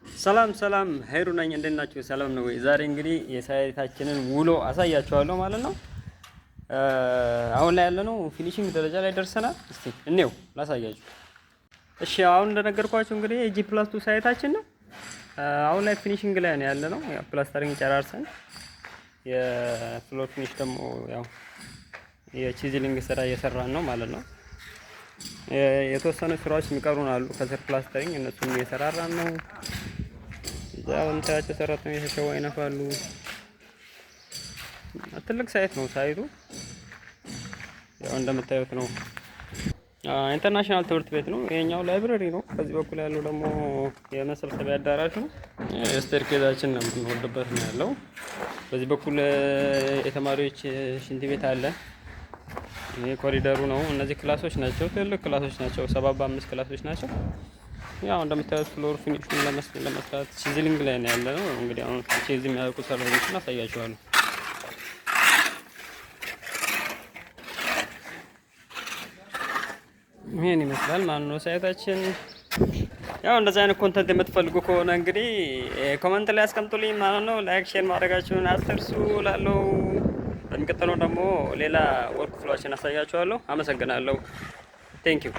ሰላም ሰላም፣ ሄሩ ነኝ። እንዴት ናችሁ? ሰላም ነው ወይ? ዛሬ እንግዲህ የ site ኣችንን ውሎ አሳያችኋለሁ ማለት ነው። አሁን ላይ ያለነው finishing ደረጃ ላይ ደርሰናል። እስቲ እኔው ላሳያችሁ። እሺ፣ አሁን እንደነገርኳችሁ እንግዲህ የ G+2 site ኣችን ነው። አሁን ላይ finishing ላይ ነው ያለነው። ያው plastering ጨራርሰን የ floor finish ደግሞ ያው የ chiseling ስራ እየሰራን ነው ማለት ነው። የተወሰኑ ስራዎች የሚቀሩን አሉ ከስር plastering፣ እነሱም እየሰራራን ነው። እዛ የምታያቸው ሰራተኞች አሸዋ ይነፋሉ። ትልቅ site ነው site ኡ፣ ያው እንደምታዩት ነው። International ትምህርት ቤት ነው። ይሄኛው library ነው። ከዚህ በኩል ያለው ደግሞ የመሰብሰቢያ አዳራሽ ነው። Staircase ኣችን ነው የምንወርድበት ነው ያለው። በዚህ በኩል የተማሪዎች ሽንት ቤት አለ። ይሄ ኮሪደሩ ነው። እነዚህ class ኦች ናቸው፣ ትልቅ class ኦች ናቸው። 7 በ5 class ኦች ናቸው። ያው እንደምታዩት floor finish ኡን ለመስራት chiseling ላይ ነው ያለነው። እንግዲህ አሁን chisel የሚያደርጉ ሰራተኞችን አሳያችኋለሁ። ይሄን ይመስላል ማለት ነው site ኣችን። ያው እንደዚህ አይነት content የምትፈልጉ ከሆነ እንግዲህ comment ላይ አስቀምጡልኝ ማለት ነው። Like፣ share ማድረጋችሁን አትርሱ እላለሁ። በሚቀጥለው ደግሞ ሌላ work flow ኣችን አሳያችኋለሁ። አመሰግናለሁ። Thank you.